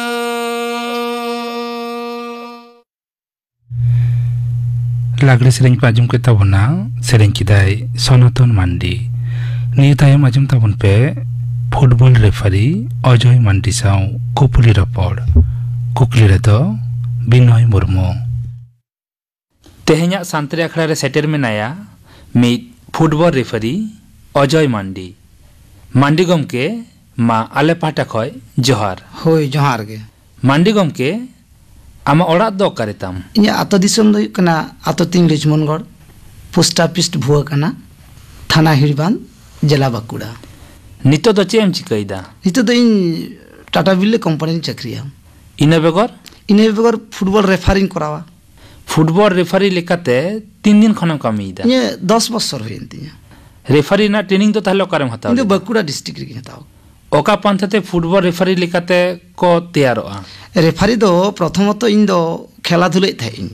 ᱞᱟᱜᱽᱲᱮ ᱥᱮᱨᱮᱧ ᱯᱮ ᱟᱸᱡᱚᱢ ᱠᱮᱫ ᱛᱟᱵᱚᱱᱟ, ᱥᱮᱨᱮᱧ ᱠᱮᱫᱟᱭ ᱥᱚᱱᱟᱛᱚᱱ ᱢᱟᱱᱰᱤ᱾ ᱱᱤᱭᱟᱹ ᱛᱟᱭᱚᱢ ᱟᱸᱡᱚᱢ ᱛᱟᱵᱚᱱ ᱯᱮ ᱯᱷᱩᱴᱵᱚᱞ ᱨᱮᱯᱷᱟᱨᱤ ᱚᱡᱚᱭ ᱢᱟᱱᱰᱤ ᱥᱟᱶ ᱠᱩᱯᱞᱤ ᱨᱚᱯᱚᱲ᱾ ᱠᱩᱠᱞᱤ ᱨᱮᱫᱚ ᱵᱤᱱᱚᱭ ᱢᱩᱨᱢᱩ᱾ ᱛᱮᱦᱮᱧᱟᱜ ᱥᱟᱱᱛᱟᱲᱤ ᱟᱠᱷᱲᱟ ᱨᱮ ᱥᱮᱴᱮᱨ ᱢᱮᱱᱟᱭᱟ ᱢᱤᱫ ᱯᱷᱩᱴᱵᱚᱞ ᱨᱮᱯᱷᱟᱨᱤ ᱚᱡᱚᱭ ᱢᱟᱱᱰᱤ᱾ ᱢᱟᱱᱰᱤ ᱜᱚᱢᱠᱮ, ᱢᱟ ᱟᱞᱮ ᱯᱟᱦᱴᱟ ᱠᱷᱚᱱ ᱡᱚᱦᱟᱨ᱾ ᱦᱳᱭ, ᱡᱚᱦᱟᱨ ᱜᱮ᱾ ᱢᱟᱱᱰᱤ ᱜᱚᱢᱠᱮ, ᱟᱢᱟᱜ ᱚᱲᱟᱜ ᱫᱚ ᱚᱠᱟᱨᱮ ᱛᱟᱢ? ᱤᱧᱟᱹᱜ ᱟᱛᱳ ᱫᱤᱥᱚᱢ ᱫᱚ ᱦᱩᱭᱩᱜ ᱠᱟᱱᱟ ᱟᱛᱳ ᱛᱤᱧ ᱞᱚᱪᱷᱢᱚᱱᱜᱚᱲ, ᱯᱳᱥᱴ ᱚᱯᱷᱤᱥ ᱵᱷᱩᱣᱟᱹ ᱠᱟᱱᱟ, ᱛᱷᱟᱱᱟ ᱦᱤᱲᱵᱟᱸᱫ, ᱡᱮᱞᱟ ᱵᱟᱸᱠᱩᱲᱟ᱾ ᱱᱤᱛᱚᱜ ᱫᱚ ᱪᱮᱫ ᱮᱢ ᱪᱤᱠᱟᱹᱭᱮᱫᱟ? ᱱᱤᱛᱚᱜ ᱫᱚ ᱤᱧ ᱴᱟᱴᱟ ᱵᱤᱨᱞᱟ ᱠᱳᱢᱯᱟᱱᱤ ᱨᱤᱧ ᱪᱟᱹᱠᱨᱤᱭᱟ᱾ ᱤᱱᱟᱹ ᱵᱮᱜᱚᱨ? ᱤᱱᱟᱹ ᱵᱮᱜᱚᱨ ᱯᱷᱩᱴᱵᱚᱞ ᱨᱮᱯᱷᱟᱨᱤᱧ ᱠᱚᱨᱟᱣᱟ᱾ ᱯᱷᱩᱴᱵᱚᱞ ᱨᱮᱯᱷᱟᱨᱤ ᱞᱮᱠᱟᱛᱮ ᱛᱤᱱ ᱫᱤᱱ ᱠᱷᱚᱱᱮᱢ ᱠᱟᱹᱢᱤᱭᱮᱫᱟ? ᱤᱧᱟᱹᱜ ᱫᱚᱥ ᱵᱚᱪᱷᱚᱨ ᱦᱩᱭᱮᱱ ᱛᱤᱧᱟᱹ᱾ ᱨᱮᱯᱷᱟᱨᱤ ᱨᱮᱱᱟᱜ ᱴᱨᱮᱱᱤᱝ ᱫᱚ ᱛᱟᱦᱞᱮ ᱚᱠᱟᱨᱮᱢ ᱦᱟᱛᱟᱣ ᱤᱧ ᱫᱚ ᱞᱮᱫᱟ? ᱵᱟᱸᱠᱩᱲᱟ ᱰᱤᱥᱴᱨᱤᱠᱴ ᱨᱮᱜᱮᱧ ᱦᱟᱛᱟᱣ᱾ ᱚᱠᱟ ᱯᱟᱱᱛᱷᱟ ᱛᱮ ᱯᱷᱩᱴᱵᱚᱞ ᱨᱮᱯᱷᱟᱨᱤ ᱞᱮᱠᱟᱛᱮ ᱠᱚ ᱛᱮᱭᱟᱨᱚᱜᱼᱟ? ᱨᱮᱯᱷᱟᱨᱤ ᱫᱚ ᱯᱨᱚᱛᱷᱚᱢᱚᱛᱚ ᱤᱧ ᱫᱚ ᱠᱷᱮᱞᱟ ᱫᱷᱩᱞᱟᱹᱭᱮᱫ ᱛᱟᱦᱮᱸᱫ ᱤᱧ᱾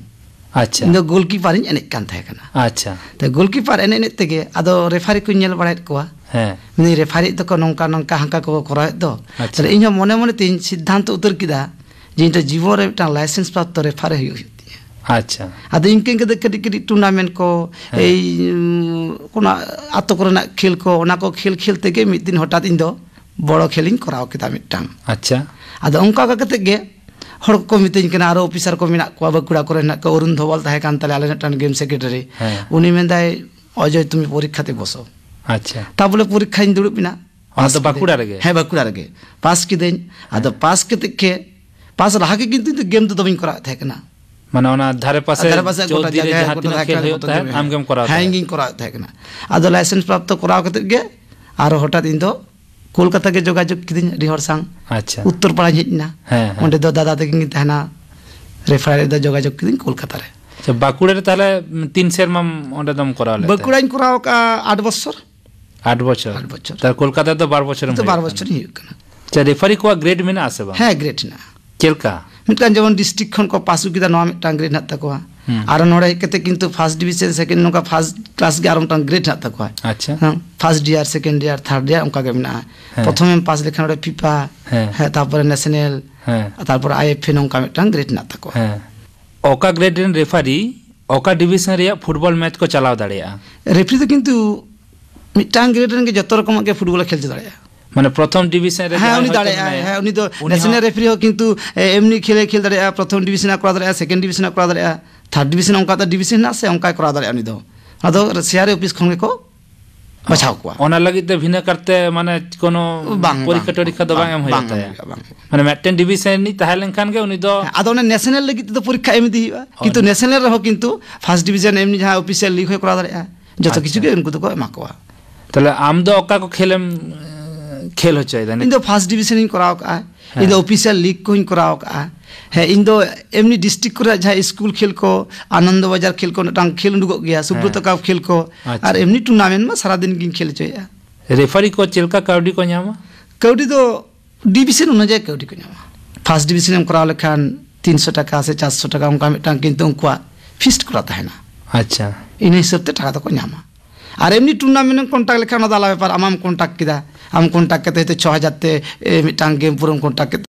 ᱟᱪᱪᱷᱟ᱾ ᱤᱧ ᱫᱚ ᱜᱳᱞᱠᱤᱯᱟᱨᱤᱧ ᱮᱱᱮᱡ ᱠᱟᱱ ᱛᱟᱦᱮᱸ ᱠᱟᱱᱟ᱾ ᱟᱪᱪᱷᱟ᱾ ᱛᱚ ᱜᱳᱞᱠᱤᱯᱟᱨ ᱮᱱᱮᱡ ᱮᱱᱮᱡ ᱛᱮᱜᱮ ᱟᱫᱚ ᱨᱮᱯᱷᱟᱨᱤ ᱠᱚᱧ ᱧᱮᱞ ᱵᱟᱲᱟᱭᱮᱫ ᱠᱚᱣᱟ᱾ ᱦᱮᱸ᱾ ᱢᱮᱱᱫᱟᱹᱧ, ᱨᱮᱯᱷᱟᱨᱤ ᱫᱚᱠᱚ ᱱᱚᱝᱠᱟ ᱱᱚᱝᱠᱟ ᱦᱟᱱᱠᱟ ᱠᱚᱠᱚ ᱠᱚᱨᱟᱣᱮᱫ ᱫᱚ᱾ ᱟᱪᱪᱷᱟ᱾ ᱛᱟᱦᱞᱮ ᱤᱧ ᱦᱚᱸ ᱢᱚᱱᱮ ᱢᱚᱱᱮ ᱛᱤᱧ ᱥᱤᱫᱽᱫᱷᱟᱱᱛᱚ ᱩᱛᱟᱹᱨ ᱠᱮᱫᱟ ᱡᱮ ᱤᱧ ᱫᱚ ᱡᱤᱵᱚᱱ ᱨᱮ ᱢᱤᱫᱴᱟᱝ ᱞᱟᱭᱥᱮᱱᱥ ᱯᱨᱟᱯᱛᱚ ᱨᱮᱯᱷᱟᱨᱤ ᱦᱩᱭᱩᱜ ᱦᱩᱭᱩᱜ ᱛᱤᱧᱟ᱾ ᱟᱪᱪᱷᱟ᱾ ᱟᱫᱚ ᱤᱱᱠᱟᱹ ᱤᱱᱠᱟᱹ ᱛᱮ ᱠᱟᱹᱴᱤᱡ ᱠᱟᱹᱴᱤᱡ ᱴᱩᱨᱱᱟᱢᱮᱱᱴ ᱠᱚ, ᱦᱮᱸ᱾ ᱮᱭ, ᱩᱢ, ᱚᱱᱟ ᱟᱛᱳ ᱠᱚᱨᱮᱱᱟᱜ ᱠᱷᱮᱞ ᱠᱚ, ᱚᱱᱟ ᱠᱚ ᱠᱷᱮᱞ ᱠᱷᱮᱞ ᱛᱮᱜᱮ ᱢᱤᱫ ᱫᱤᱱ ᱦᱚᱴᱟᱛ ᱤᱧ ᱫᱚ ᱵᱚᱲᱚ ᱠᱷᱮᱞᱤᱧ ᱠᱚᱨᱟᱣ ᱠᱮᱫᱟ ᱢᱤᱫᱴᱟᱝ᱾ ᱟᱪᱪᱷᱟ᱾ ᱟᱫᱚ ᱚᱱᱠᱟ ᱚᱱᱠᱟ ᱠᱟᱛᱮ ᱜᱮ ᱦᱚᱲ ᱠᱚᱠᱚ ᱢᱤᱛᱟᱹᱧ ᱠᱟᱱᱟ, ᱟᱨᱚ ᱚᱯᱷᱤᱥᱟᱨ ᱠᱚ ᱢᱮᱱᱟᱜ ᱠᱚᱣᱟ, ᱵᱟᱸᱠᱩᱲᱟ ᱠᱚᱨᱮ ᱦᱮᱱᱟᱜ ᱠᱚᱣᱟ, ᱚᱨᱩᱱ ᱫᱷᱚᱣᱟᱞ ᱛᱟᱦᱮᱸ ᱠᱟᱱ ᱛᱟᱞᱮᱭᱟ ᱟᱞᱮ ᱢᱤᱫᱴᱟᱝ ᱜᱮᱢ ᱥᱮᱠᱨᱮᱴᱟᱨᱤ᱾ ᱦᱮᱸ᱾ ᱩᱱᱤ ᱢᱮᱱᱫᱟᱭ, "ᱚᱡᱚᱭ, ᱛᱩᱢᱤ ᱯᱚᱨᱤᱠᱠᱷᱟᱛᱮ ᱵᱚᱥᱚ᱾" ᱟᱪᱪᱷᱟ᱾ ᱛᱟᱵᱚᱞᱮ ᱯᱚᱨᱤᱠᱠᱷᱟᱧ ᱫᱩᱲᱩᱵ ᱮᱱᱟ᱾ ᱚᱱᱟ ᱫᱚ ᱵᱟᱸᱠᱩᱲᱟ ᱨᱮᱜᱮ? ᱦᱮᱸ, ᱵᱟᱸᱠᱩᱲᱟ ᱨᱮᱜᱮ ᱯᱟᱥ ᱠᱤᱫᱟᱹᱧ᱾ ᱟᱫᱚ ᱯᱟᱥ ᱠᱟᱛᱮ ᱜᱮ, ᱯᱟᱥ ᱞᱟᱦᱟ ᱜᱮ ᱠᱤᱱᱛᱩ ᱤᱧ ᱫᱚ ᱜᱮᱢ ᱫᱚ ᱫᱚᱢᱮᱧ ᱠᱚᱨᱟᱣᱮᱫ ᱛᱟᱦᱮᱸ ᱠᱟᱱᱟ᱾ ᱢᱟᱱᱮ ᱚᱱᱟ ᱫᱷᱟᱨᱮ ᱯᱟᱥᱮ ᱫᱷᱟᱨᱮ ᱯᱟᱥᱮ ᱜᱚᱴᱟ ᱪᱳᱣᱫᱤ ᱨᱮ ᱡᱟᱭᱜᱟ, ᱡᱟᱦᱟᱸ ᱜᱚᱴᱟ ᱛᱤᱱᱟᱹᱜ ᱡᱟᱭᱜᱟ ᱠᱷᱮᱞ ᱦᱩᱭᱩᱜ ᱜᱚᱴᱟ ᱛᱟᱦᱮᱸᱫ, ᱡᱟᱭᱜᱟ᱾ ᱟᱢ ᱜᱮᱢ ᱠᱚᱨᱟᱣ ᱦᱮᱸ, ᱛᱟᱦᱮᱸᱫ? ᱤᱧ ᱜᱤᱧ ᱠᱚᱨᱟᱣᱮᱫ ᱛᱟᱦᱮᱸ ᱠᱟᱱᱟ᱾ ᱟᱫᱚ ᱞᱟᱭᱥᱮᱱᱥ ᱯᱨᱟᱯᱛᱚ ᱠᱚᱨᱟᱣ ᱠᱟᱛᱮ ᱜᱮ ᱟᱨᱚ ᱦᱚᱴᱟᱛ ᱤᱧ ᱫᱚ ᱠᱳᱞᱠᱟᱛᱟ ᱜᱮ ᱡᱳᱜᱟᱡᱳᱜᱽ ᱠᱤᱫᱤᱧ ᱟᱹᱰᱤ ᱦᱚᱲ ᱥᱟᱶ᱾ ᱟᱪᱪᱷᱟ᱾ ᱩᱛᱛᱚᱨ ᱯᱟᱲᱟᱧ ᱦᱮᱡ ᱮᱱᱟ᱾ ᱦᱮᱸ, ᱦᱮᱸ᱾ ᱚᱸᱰᱮ ᱫᱚ ᱫᱟᱫᱟ ᱛᱟᱹᱠᱤᱱ ᱠᱤᱱ ᱛᱟᱦᱮᱱᱟ, ᱨᱮᱯᱷᱟᱨᱤ ᱫᱚ ᱡᱳᱜᱟᱡᱳᱜᱽ ᱠᱤᱫᱤᱧ ᱠᱳᱞᱠᱟᱛᱟ ᱨᱮ᱾ ᱟᱪᱪᱷᱟ, ᱵᱟᱸᱠᱩᱲᱟ ᱨᱮ ᱛᱟᱦᱚᱞᱮ ᱛᱤᱱ ᱥᱮᱨᱢᱟᱢ ᱚᱸᱰᱮ ᱫᱚᱢ ᱠᱚᱨᱟᱣ ᱞᱮᱫ ᱛᱟᱦᱮᱸᱫ? ᱵᱟᱸᱠᱩᱲᱟᱧ ᱠᱚᱨᱟᱣ ᱟᱠᱟᱫᱼᱟ ᱟᱴ ᱵᱚᱪᱷᱚᱨ᱾ ᱟᱴ ᱵᱚᱪᱷᱚᱨ? ᱟᱴ ᱵᱚᱪᱷᱚᱨ᱾ ᱛᱟᱦᱞᱮ ᱠᱳᱞᱠᱟᱛᱟ ᱨᱮᱫᱚ ᱵᱟᱨ ᱵᱚᱪᱷᱚᱨᱮᱢ ᱱᱤᱛᱚᱜ ᱦᱩᱭᱩᱜ ᱵᱟᱨ ᱠᱟᱱᱟ᱾ ᱵᱚᱪᱷᱚᱨᱤᱧ ᱦᱩᱭᱩᱜ ᱠᱟᱱᱟ᱾ ᱟᱪᱪᱷᱟ, ᱨᱮᱯᱷᱟᱨᱤ ᱠᱚᱣᱟᱜ ᱜᱨᱮᱰ ᱢᱮᱱᱟᱜᱼᱟ ᱥᱮ ᱵᱟᱝ? ᱦᱮᱸ, ᱜᱨᱮᱰ ᱦᱮᱱᱟᱜᱼᱟ᱾ ᱪᱮᱫ ᱞᱮᱠᱟ? ᱢᱤᱫᱴᱟᱝ ᱡᱮᱢᱚᱱ ᱰᱤᱥᱴᱨᱤᱠᱴ ᱠᱷᱚᱱ ᱠᱚ ᱯᱟᱥ ᱟᱹᱜᱩ ᱠᱮᱫᱟ, ᱱᱚᱣᱟ ᱢᱤᱫᱴᱟᱝ ᱜᱨᱮᱰ ᱦᱮᱱᱟᱜ ᱛᱟᱠᱚᱣᱟ᱾ ᱦᱩᱸ᱾ ᱟᱨ ᱱᱚᱰᱮ ᱦᱮᱡ ᱠᱟᱛᱮ ᱠᱤᱱᱛᱩ ᱯᱷᱟᱥᱴ ᱰᱤᱵᱤᱥᱚᱱ, ᱥᱮᱠᱮᱱᱰ, ᱱᱚᱝᱠᱟ ᱯᱷᱟᱥᱴ ᱠᱞᱟᱥ ᱜᱮ ᱟᱨ ᱢᱤᱫᱴᱟᱝ ᱜᱨᱮᱰ ᱦᱮᱱᱟᱜ ᱛᱟᱠᱚᱣᱟ᱾ ᱟᱪᱪᱷᱟ᱾ ᱦᱮᱸ, first year, second year, third year ᱚᱱᱠᱟ ᱜᱮ ᱢᱮᱱᱟᱜᱼᱟ᱾ ᱦᱮᱸ᱾ ᱯᱨᱚᱛᱷᱚᱢᱮᱢ ᱯᱟᱥ ᱞᱮᱠᱷᱟᱱ ᱱᱚᱰᱮ ᱯᱷᱤᱯᱟ, ᱦᱮᱸ᱾ ᱦᱮᱸ, ᱛᱟᱨᱯᱚᱨᱮ ᱱᱮᱥᱱᱟᱞ, ᱦᱮᱸ᱾ ᱛᱟᱨᱯᱚᱨᱮ ᱟᱭ ᱮᱯᱷ ᱮ, ᱱᱚᱝᱠᱟ ᱢᱤᱫᱴᱟᱝ ᱜᱨᱮᱰ ᱦᱮᱱᱟᱜ ᱛᱟᱠᱚᱣᱟ᱾ ᱦᱮᱸ᱾ ᱚᱠᱟ ᱜᱨᱮᱰ ᱨᱮᱱ ᱨᱮᱯᱷᱟᱨᱤ ᱚᱠᱟ ᱰᱤᱵᱤᱥᱚᱱ ᱨᱮᱭᱟᱜ ᱯᱷᱩᱴᱵᱚᱞ ᱢᱮᱪ ᱠᱚ ᱪᱟᱞᱟᱣ ᱫᱟᱲᱮᱭᱟᱜᱼᱟ? ᱨᱮᱯᱷᱟᱨᱤ ᱫᱚ ᱠᱤᱱᱛᱩ ᱢᱤᱫᱴᱟᱝ ᱜᱨᱮᱰ ᱨᱮᱱ ᱜᱮ ᱡᱚᱛᱚ ᱨᱚᱠᱚᱢᱟᱜ ᱜᱮ ᱯᱷᱩᱴᱵᱚᱞᱮ ᱠᱷᱮᱞ ᱦᱚᱪᱚ ᱫᱟᱲᱮᱭᱟᱜᱼᱟ᱾ ᱢᱟᱱᱮ ᱯᱨᱚᱛᱷᱚᱢ ᱰᱤᱵᱤᱥᱚᱱ ᱨᱮ ᱦᱮᱸ, ᱡᱟᱦᱟᱸᱭ ᱩᱱᱤ ᱦᱚᱭᱛᱳ ᱫᱟᱲᱮᱭᱟᱜᱼᱟᱭ᱾ ᱢᱮᱱᱟᱭᱟ, ᱦᱮᱸ, ᱩᱱᱤ ᱫᱚ ᱩᱱᱤ ᱱᱮᱥᱱᱟᱞ ᱦᱚᱸ ᱨᱮᱯᱷᱟᱨᱤ ᱦᱚᱸ ᱠᱤᱱᱛᱩ, ᱮ, ᱮᱢᱱᱤ ᱠᱷᱮᱞᱮ ᱠᱷᱮᱞ ᱫᱟᱲᱮᱭᱟᱜᱼᱟ, ᱯᱨᱚᱛᱷᱚᱢ ᱰᱤᱵᱤᱥᱚᱱ ᱮ ᱠᱚᱨᱟᱣ ᱫᱟᱲᱮᱭᱟᱜᱼᱟ, ᱥᱮᱠᱮᱱᱰ ᱰᱤᱵᱤᱥᱚᱱ ᱮ ᱠᱚᱨᱟᱣ ᱫᱟᱲᱮᱭᱟᱜᱼᱟ, ᱛᱷᱟᱨᱰ ᱰᱤᱵᱤᱥᱚᱱ ᱚᱱᱠᱟ ᱫᱚ ᱰᱤᱵᱤᱥᱚᱱ ᱦᱮᱱᱟᱜ ᱥᱮ, ᱚᱱᱠᱟᱭ ᱠᱚᱨᱟᱣ ᱫᱟᱲᱮᱭᱟᱜᱼᱟ ᱩᱱᱤ ᱫᱚ᱾ ᱟᱫᱚ ᱥᱤ ᱟᱨ ᱮ ᱚᱯᱷᱤᱥ ᱠᱷᱚᱱ ᱜᱮᱠᱚ ᱵᱟᱪᱷᱟᱣ ᱠᱚᱣᱟ᱾ ᱚᱱᱟ ᱞᱟᱹᱜᱤᱫ ᱛᱮ ᱵᱷᱤᱱᱟᱹ ᱠᱟᱨᱛᱮ ᱢᱟᱱᱮ ᱠᱳᱱᱳ ᱵᱟᱝ, ᱯᱚᱨᱤᱠᱠᱷᱟ ᱵᱟᱝ, ᱴᱚᱨᱤᱠᱠᱷᱟ ᱫᱚ ᱵᱟᱝ, ᱵᱟᱝ ᱮᱢ ᱦᱩᱭᱩᱜ ᱵᱟᱝ ᱮᱢ ᱛᱟᱭᱟ? ᱦᱩᱭᱩᱜᱼᱟ, ᱵᱟᱝ ᱦᱩᱭᱩᱜᱼᱟ᱾ ᱢᱟᱱᱮ ᱢᱤᱫᱴᱮᱱ ᱰᱤᱵᱤᱥᱚᱱ ᱨᱤᱱᱤᱡ ᱛᱟᱦᱮᱸ ᱞᱮᱱᱠᱷᱟᱱ ᱜᱮ ᱩᱱᱤ ᱫᱚ ᱦᱮᱸ, ᱟᱫᱚ ᱚᱱᱮ ᱱᱮᱥᱱᱟᱞ ᱞᱟᱹᱜᱤᱫ ᱛᱮᱫᱚ ᱯᱚᱨᱤᱠᱠᱷᱟ ᱮᱢ ᱤᱫᱤ ᱦᱩᱭᱩᱜᱼᱟ᱾ ᱚ, ᱠᱤᱱᱛᱩ ᱱᱮᱥᱱᱟᱞ ᱨᱮᱦᱚᱸ ᱠᱤᱱᱛᱩ ᱯᱷᱟᱥᱴ ᱰᱤᱵᱤᱥᱚᱱ ᱮᱢᱱᱤ ᱡᱟᱦᱟᱸ ᱚᱯᱷᱤᱥᱤᱭᱟᱞ ᱞᱤᱜᱽ ᱦᱚᱸᱭ ᱠᱚᱨᱟᱣ ᱫᱟᱲᱮᱭᱟᱜᱼᱟ᱾ ᱡᱚᱛᱚ ᱟᱪᱪᱷᱟ᱾ ᱠᱤᱪᱷᱩ ᱜᱮ ᱩᱱᱠᱩ ᱫᱚᱠᱚ ᱮᱢᱟ ᱠᱚᱣᱟ᱾ ᱛᱟᱦᱞᱮ ᱟᱢ ᱫᱚ ᱚᱠᱟ ᱠᱚ ᱠᱷᱮᱞᱮᱢ, ᱮ, ᱠᱷᱮᱞ ᱦᱚᱪᱚᱭᱮᱫᱟ ᱱᱤᱛ? ᱤᱧ ᱫᱚ ᱯᱷᱟᱥᱴ ᱰᱤᱵᱤᱥᱚᱱ ᱤᱧ ᱠᱚᱨᱟᱣ ᱠᱟᱜᱼᱟ᱾ ᱦᱮᱸ᱾ ᱤᱧ ᱫᱚ ᱚᱯᱷᱤᱥᱤᱭᱟᱞ ᱞᱤᱜᱽ ᱠᱚᱦᱚᱧ ᱠᱚᱨᱟᱣ ᱠᱟᱜᱼᱟ᱾ ᱦᱮᱸ, ᱤᱧ ᱫᱚ ᱮᱢᱱᱤ ᱰᱤᱥᱴᱨᱤᱠᱴ ᱠᱚᱨᱮ ᱡᱟᱦᱟᱸ ᱥᱠᱩᱞ ᱠᱷᱮᱞ ᱠᱚ, ᱟᱱᱚᱱᱫᱚ ᱵᱟᱡᱟᱨ ᱠᱷᱮᱞ ᱠᱚ ᱢᱤᱫᱴᱟᱝ ᱠᱷᱮᱞ ᱩᱰᱩᱠᱚᱜ ᱜᱮᱭᱟ, ᱥᱩᱵᱨᱚᱛᱚ ᱦᱮᱸ᱾ ᱠᱟᱯ ᱠᱷᱮᱞ ᱠᱚ, ᱟᱪᱪᱷᱟ᱾ ᱟᱨ ᱮᱢᱱᱤ ᱴᱩᱨᱱᱟᱢᱮᱱᱴ ᱢᱟ ᱥᱟᱨᱟᱫᱤᱱ ᱜᱤᱧ ᱠᱷᱮᱞ ᱦᱚᱪᱚᱭᱮᱫᱼᱟ᱾ ᱨᱮᱯᱷᱟᱨᱤ ᱠᱚ ᱪᱮᱫ ᱞᱮᱠᱟ ᱠᱟᱹᱣᱰᱤ ᱠᱚ ᱧᱟᱢᱟ? ᱠᱟᱹᱣᱰᱤ ᱫᱚ ᱰᱤᱵᱤᱥᱚᱱ ᱚᱱᱩᱡᱟᱭᱤ ᱠᱟᱹᱣᱰᱤ ᱠᱚ ᱧᱟᱢᱟ᱾ ᱯᱷᱟᱥᱴ ᱰᱤᱵᱤᱥᱚᱱ ᱮᱢ ᱠᱚᱨᱟᱣ ᱞᱮᱠᱷᱟᱱ ᱛᱤᱱᱥᱚ ᱴᱟᱠᱟ ᱥᱮ ᱪᱟᱨᱥᱚ ᱴᱟᱠᱟ, ᱚᱱᱠᱟ ᱢᱤᱫᱴᱟᱝ ᱠᱤᱱᱛᱩ ᱩᱱᱠᱩᱣᱟᱜ ᱯᱷᱤᱠᱥᱰ ᱠᱚᱨᱟ ᱛᱟᱦᱮᱱᱟ᱾ ᱟᱪᱪᱷᱟ᱾ ᱤᱱᱟᱹ ᱦᱤᱥᱟᱹᱵ ᱛᱮ ᱴᱟᱠᱟ ᱫᱚᱠᱚ ᱧᱟᱢᱟ᱾ ᱟᱨ ᱮᱢᱱᱤ ᱴᱩᱨᱱᱟᱢᱮᱱᱴ ᱮᱢ ᱠᱚᱱᱴᱟᱠᱴ ᱞᱮᱠᱷᱟᱱ ᱚᱱᱟ ᱫᱚ ᱟᱞᱟᱫᱟ ᱵᱮᱯᱟᱨ, ᱟᱢᱮᱢ ᱠᱚᱱᱴᱟᱠᱴ ᱠᱮᱫᱟ, ᱟᱢ ᱠᱚᱱᱴᱟᱠᱴ ᱠᱟᱛᱮ ᱦᱚᱭᱛᱳ ᱪᱷᱚ ᱦᱟᱡᱟᱨ ᱛᱮ, ᱮ, ᱢᱤᱫᱴᱟᱝ ᱜᱮᱢ ᱯᱩᱨᱟᱹᱢ ᱠᱚᱱᱴᱟᱠᱴ ᱠᱮᱫ